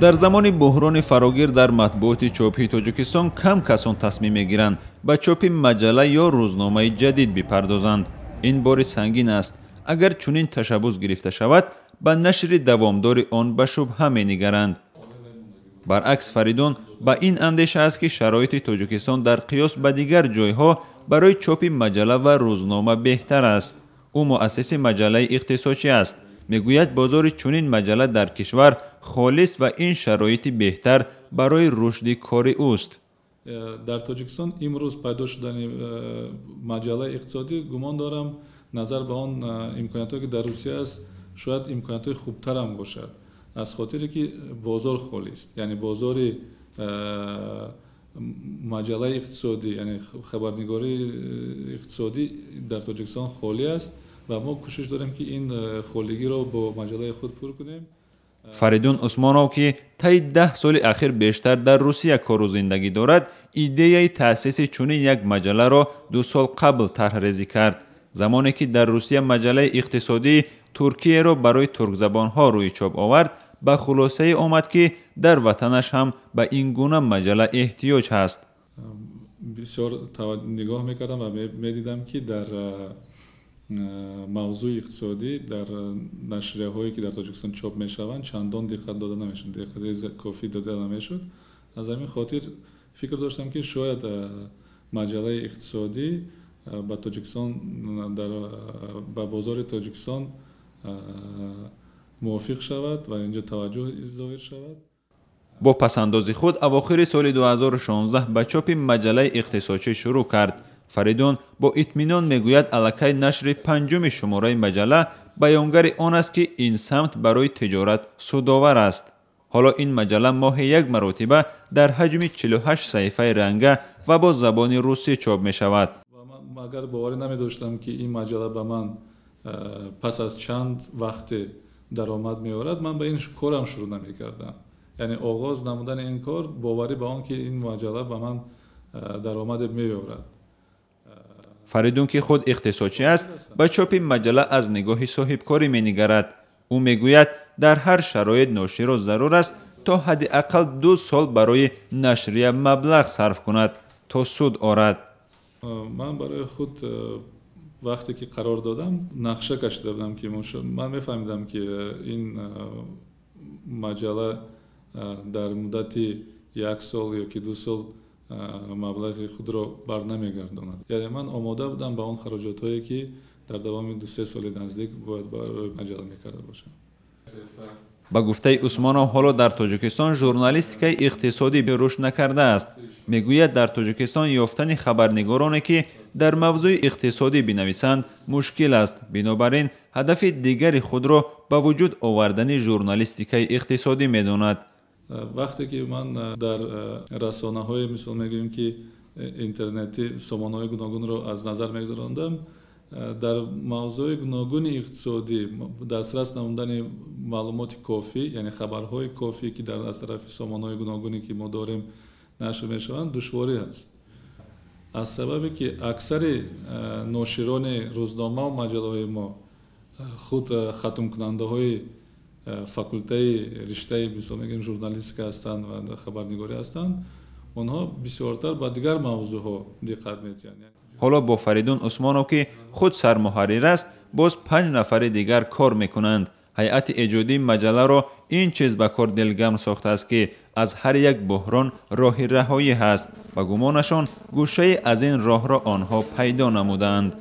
Дар замони буҳрони фарогир дар матбуоти чопии Тоҷикистон кам касон тасмим мегиранд ба чопи маҷалла ё рӯзномаи ҷадид бипардозанд. Ин бори сангин аст. Агар чунин ташаббус гирифта шавад, ба нашри давомдори он ба шубҳа менигаранд. Баръакс, Фаридун ба ин андеша аст, ки шароити Тоҷикистон дар қиёс ба дигар ҷойҳо барои чопи маҷалла ва рӯзнома беҳтар аст. Ӯ муассиси маҷаллаи иқтисодчӣ аст. Мегӯяд, бозори чунин маҷалла дар кишвар холист ва ин шароити беҳтар барои рушди кори ӯст. Дар Тоҷикистон имрӯз пайдо шудани маҷаллаи иқтисодӣ, гумон дорам, назар ба он имкониятҳое, ки дар Русия аст, шояд имкониятҳои хубтарам бошад, аз хотире ки бозор холист, яъне бозори маҷаллаи иқтисодӣ, яъне хабарнигории иқтисодӣ дар Тоҷикистон холӣ аст ва мо кӯшиш дорем, ки ин холигиро бо маҷаллаи худ пур кунем. Фаридун Усмонов, ки таи 10 соли ахир бештар дар Русия кору зиндагӣ дорад, идеяи таъсиси чунин як маҷалларо 2 сол қабл тарҳрезӣ кард, замоне ки дар Русия маҷаллаи иқтисодии Туркияро барои туркзабонҳо рӯи чоп овард, ба хулосае омад, ки дар ватанаш ҳам ба ин гуна маҷалла эҳтиёҷ ҳаст. Бисёр нигоҳ мекардам ва медидам, ки дар мавзӯи иқтисодӣ дар нашрияҳое, ки дар Тоҷикистон чоп мешаванд, чандон диққат дода намешуд, диққати кофӣ дода намешуд. Аз ҳамин хотир фикр доштам, ки шояд маҷаллаи иқтисодӣ ба Тоҷикистон, ба бозори Тоҷикистон мувофиқ шавад ва инҷо таваҷҷӯҳ зоҳир шавад. Бо пасандози худ авохири соли 2016 ба чопи маҷаллаи иқтисодчӣ шурӯъ кард. Фаридун бо итминон мегӯяд, аллакай нашри панҷуми шумораи маҷалла баёнгари он аст, ки ин самт барои тиҷорат судовар аст. Ҳоло ин маҷалла моҳе як маротиба дар ҳаҷми 48 саҳифаи ранга ва бо забони русӣ чоп мешавад. Агар боварӣ намедоштам, ки ин маҷалла ба ман пас аз чанд вақте даромад меорад, ман ба ин корам шурӯъ намекардам. Яъне оғоз намудани ин кор боварӣ ба он ки ин маҷалла ба ман даромаде меорад. Фаридун, ки худ иқтисодчӣ аст, ба чопи маҷалла аз нигоҳи соҳибкорӣ менигарад. Ӯ мегӯяд, дар ҳар шароит ноширро зарур аст то ҳадди ақал 2 сол барои нашрия маблағ сарф кунад, то суд орад. Ман барои худ вақте ки қарор додам, нақша кашида будам, ки ман мефаҳмидам, ки ин маҷалла дар муддати як сол ё ки 2 сол маблағи худро бар намегардонад. Яъне ман омода будам ба он хароҷотҳое, ки дар давоми 2-3 соли наздик бояд барои маҷалла мекарда бошам. Ба гуфтаи Усмонов, ҳоло дар Тоҷикистон журналистикаи иқтисодӣ рушд накардааст. Мегӯяд, дар Тоҷикистон ёфтани хабарнигороне, ки дар мавзӯи иқтисодӣ бинависанд, мушкил аст. Бинобар ин ҳадафи дигари худро ба вуҷуд овардани журналистикаи иқтисодӣ медонад. Вақте ки ман дар расонаҳои, мисол мегӯем ки интернетӣ, сомонаҳои гуногунро аз назар мегузарондам, дар мавзӯи гуногуни иқтисодӣ дастрас намудани маълумоти кофӣ, яъне хабарҳои кофӣ, ки дар аз тарафи сомонаҳои гуногуне, ки мо дорем, нашр мешаванд, душворӣ ҳаст, аз сабабе ки аксари ноширони рӯзномаву маҷаллаҳои мо худ хатмкунандаҳои факултаи риштаи, мисол мегӯем, журналистика ҳастанд ва хабарнигорӣ ҳастанд. Онҳо бисёртар ба дигар мавзӯъҳо диққат медиҳанд. Ҳоло бо Фаридун Усмонов, ки худ сармуҳаррир аст, боз панҷ нафари дигар кор мекунанд. Ҳайати эҷодии маҷалларо ин чиз ба кор дилгарм сохтааст, ки аз ҳар як буҳрон роҳи раҳоӣ ҳаст. Ба гумонашон, гӯшае аз ин роҳро онҳо пайдо намудаанд.